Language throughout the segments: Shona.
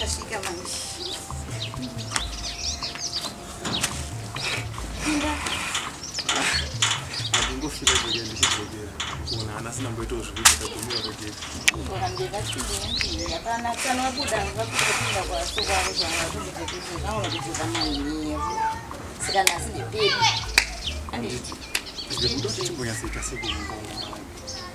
Tasvika manje. Handingofira dzokera ndichidzokera kuona hana asina mboitawo zvekuita tagumira pagedhi. Ngohambe vachindii hapana kana vabuda vabuda kuenda kwasoko avo zvanga vatombodzoka vanga kudzoka manheru. Saka nhasi ndepedu. Handiti. Ndikuti chimbonyatsoita sekumba.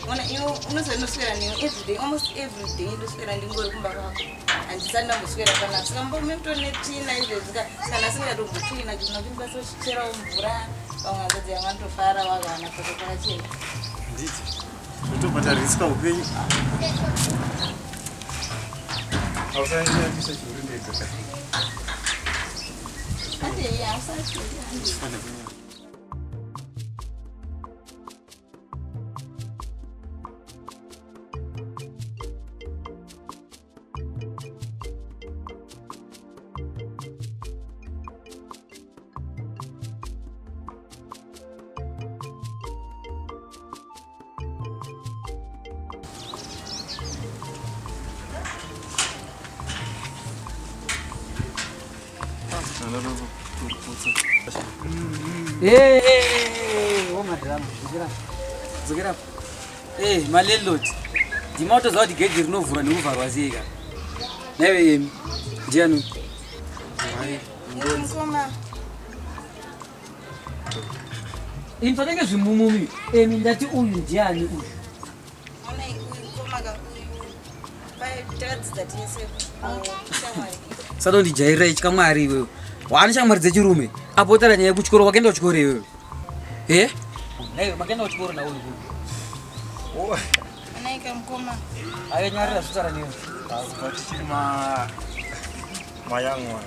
Ona iwe unozonoswera newe everyday almost everyday ndoswera ndingori kumba kwako. Handisati ndamboswera panapa. Saka mumba mutori netsvina izvezvi ka saka nhasi ndikatombocleana cleana uchindikwanisa kucherawo mvura vamwe hanzvadzi yangu vanotofara vakawana pako pakachena. Handiti. Zvotobata riska upenyu. Hausanyanyisa chihuri ndega. Handei hausati. Handei. Fana kunyanya. Dzokera malandlord ndima utoziva kuti gedhi rinovhurwa nekuvharwa sei ka naive emi ndiani Iwe mukoma. Ini patenge zvimumumi emi ndati uyu ndiani uyu Ona uyu mukoma ka uyu. Pai takadzidza tese shamwari. Satondijairira itya Mwari iwewe waane shamwari dzechirume apo otara nyaya yekuchikoro wakaenda kuchikoro iwewe e naiwe makaenda kuchikoro nauyu Ona ika mukoma. Ayo nyarira zvitaura newe. Kubva tichiri ma mayoung one.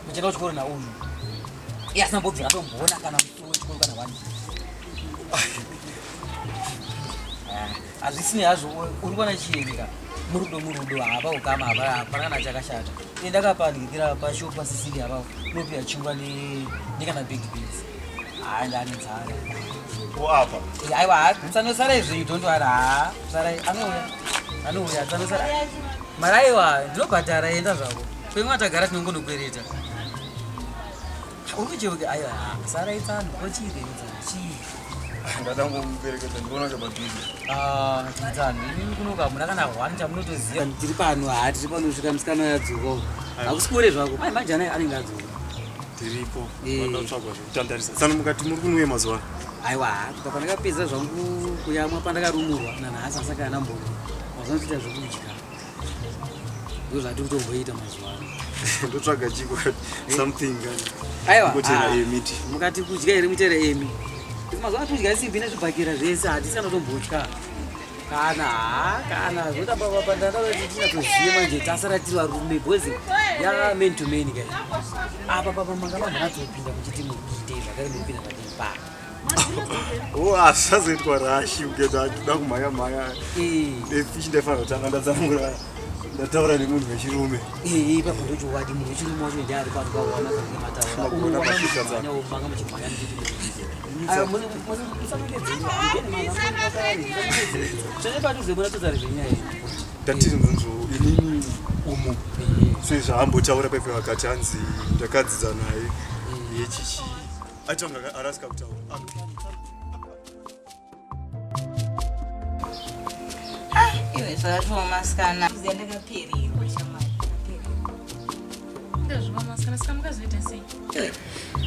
Muchienda kuchikoro nauyu iye asina mbobvira atomboona kana musi wechikoro kana one. Hazvisinei hazvo uri kuona chiyereka murudo murudo hapa ukama hapa hapana kana chakashata. Ini ndakapanikira pashopu pasisili apa unopiwa chingwa nekana big beans. Haa ndane nzara. O apa. Aiwa musanosara izvi don't worry haa sarai anouya anouya musanosara. Mari aiwa ndinobhadhara enda zvako. Kwemwa tagara tinongonokwereta. Uri kucheuka aiwa sarai tsano kochii tsano chii. Ndada ngomuperekedza ndikuona kuti padhuze. Ah, tsano inini kunoka hamuna kana one chamunotoziva. Tiri pano haa tiri pano kusvika musikana yadzoka. Hakusi kure zvako. Mai manje anenge anenge adzoka. Tiripo. Vanoda kutsvagwa zvekutandarisa. Tsano mukati muri kunwe mazuva ano. Aiwa kubva pandakapedza zvangu kuyamwa pandakarumurwa nanhasi asati ana mbongo. Mazuva ano toita zvekudya. Ndozvatiri kutomboita mazuva ano. Ndotsvaga chingwa something kani. Aiwa. Ngotera ah, emiti. Mukati kudya here mutere emi. Mazuva ano kudya simbi nezvibhakera zvese hatisi kana kutombotya. Kana haa kana zvotamba papa ndandati tinatoziye manje tasara tiri varume because ya man to man guys. Apa papa manga mamhanatopinda muchiti mukuite zvakare murikupinda patiri pa. Oh, asazoitwa rashi uketa toda kumhanya mhanya. Nefishi ndaifanira kutanga ndatsanangura ndataura nemunhu wechirume. Ipapo ndochokwadi munhu wechirume wacho ndiye ari pano kawana kange mataura. Magona mashika dzako. Manga muchimhanya muchiti mukuite. Ndatiri nzunzu inini umu sezvaambotaura pepe vakati hanzi ndakadzidza naye yechichi aitanga arasika kutaura. Iwe zvakatooma sikana. Ndakapererwa shamwari. Ndazviona sikana saka mukazoita sei? Iwe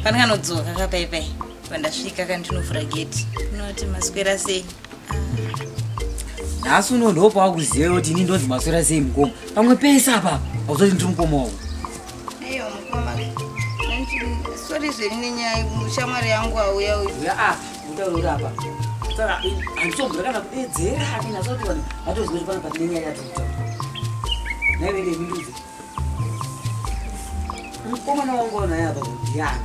pandikanodzoka kapaipai pandasvika kandinovhura gate unoti maswera sei. Nhasi uno ndopawakuziva kuti ini ndonzi maswera sei mukoma. Pamwe pese apa hauzoti ndiri mukoma wako. Aiwa mukoma. Sorry zvenyu nenyaya shamwari yangu auya uyu. Uya apa utaura uri apa. Saka handisombura kana kudedzera ini asati vanhu vatoziva kuti pana patine nyaya yatiri kutaura. Naive ndemiluze. Mukomana wangu wanaye apa ndiani?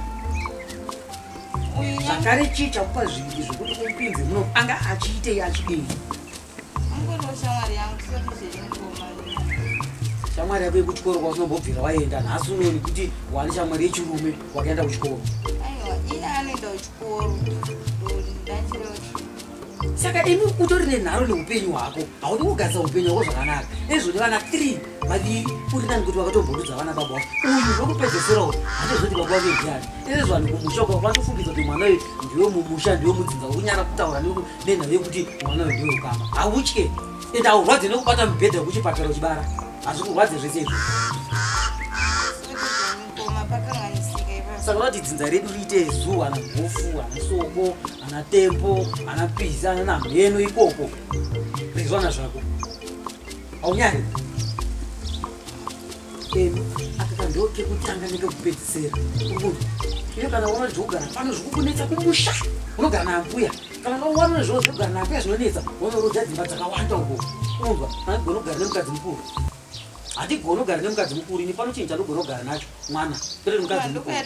Uyu Zvakare chii chakupa zvivindi zvekuti upinze muno anga achiitei achidei? Ungoriwo shamwari yangu sorry zvenyu mukoma. Shamwari yako yekuchikoro kwaunombobvira waenda nhasi unoni kuti wane shamwari yechirume wakaenda kuchikoro. Aiwa iye anoenda kuchikoro. Ndachiroti. Saka imi utori nenharo neupenyu hwako, haudi kugadzisa upenyu hwako zvakanaka. Ezvo nevana 3 vaviri uri nani kuti vakatombondudza vana baba wako. Uyu wekupedzesera uyu hatozoti baba wake ndiani. Ezvo vanhu kumusha uko vatofungidza kuti mwana uyu ndiwe mumusha, ndiwe mudzinza, kunyara kutaura nenhau yekuti mwana uyu ndiwe ukama. Hautye ende haurwadze nekubata mubhedha wekuchipatara uchibara. Hazvikurwadze zvese izvo. Saka unoti dzinza redu riite zu ana mhofu ana soko ana tempo ana piza ana namheno ikoko rizwana zvako haunyari emi aka ndo kekutanga nekekupedzisira urikuti iyo kana waona zvekugara pano zvikukunetsa kumusha unogara naambuya kana waona zvoo zvekugara naambuya zvinonetsa unorodza dzimba dzakawanda uko unzwa anogona kugara nemukadzi mukuru Handigoni kugara nemukadzi mukuru ini pano chinhu chandogona kugara nacho mwana kwete nemukadzi mukuru.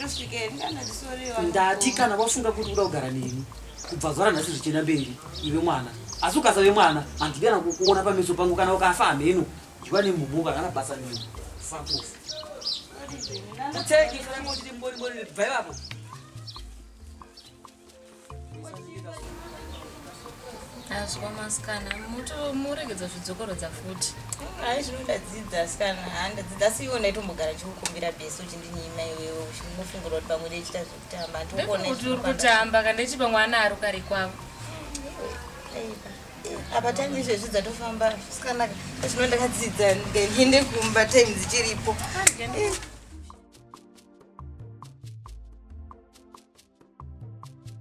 Ndati kana wafunga kuti uda kugara neni kubva zuva ranhasi zvichienda mberi iwe mwana asi ukasave mwana handidi kana kukuona pameso pangu kana ukafa hameno dyiwa nemhumuka kana basa neni fakofu. Teki kana kuti mbori mbori bva ipapo. Azwa masikana muregedza zvidzokorodza futi. Hayi zvino ndadzidza asikana ha ndadzidza asi iwe ndaitombogara ndichikukumbira bhesi uchindinyima iwewe uchingofungira kuti pamwe ndeichita zvekutamba handikuona kuti uri kutamba kana ndichipa mwana ari kare kwavo. Apa time izvezvi dzatofamba zvisinganaka zvino ndakadzidza ndiende kumba time dzichiripo.